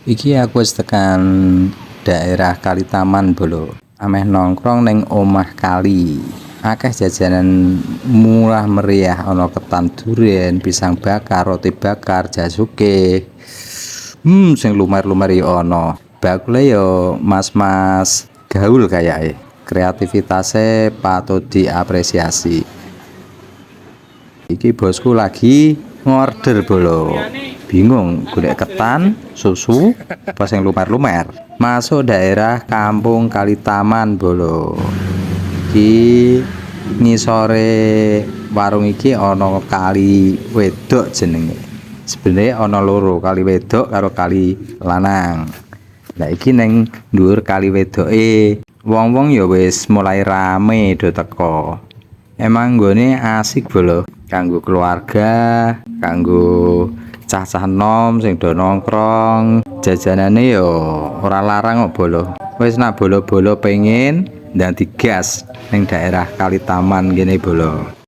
Iki aku wis tekan daerah Kalitaman, bolo. Ameh nongkrong ning Omah Kali. Akeh jajanan murah meriah, ana ketan duren, pisang bakar, roti bakar, jasuke. Sing lumer-lumer yo ana. Bakule yo mas-mas gaul kayake. Kreativitasnya patut diapresiasi. Iki bosku lagi ngorder, bolo. Bingung golek ketan, susu, apa sing lumer-lumer. Masuk daerah Kampung Kalitaman, bolo. Iki ngisore warung iki ana kali wedok jenenge. Sebenarnya ana loro, kali wedok karo kali lanang. Lah, iki ning dhuwur kali wedoke. Wong-wong ya wis mulai rame do teko. Emang nggone asik, bolo, kanggo keluarga, kanggo cah-cah enom sing do nongkrong. Jajanane yo ora larang kok, bolo. Wis, nak bolo-bolo pengen ndang digas ning daerah Kalitaman kene, bolo.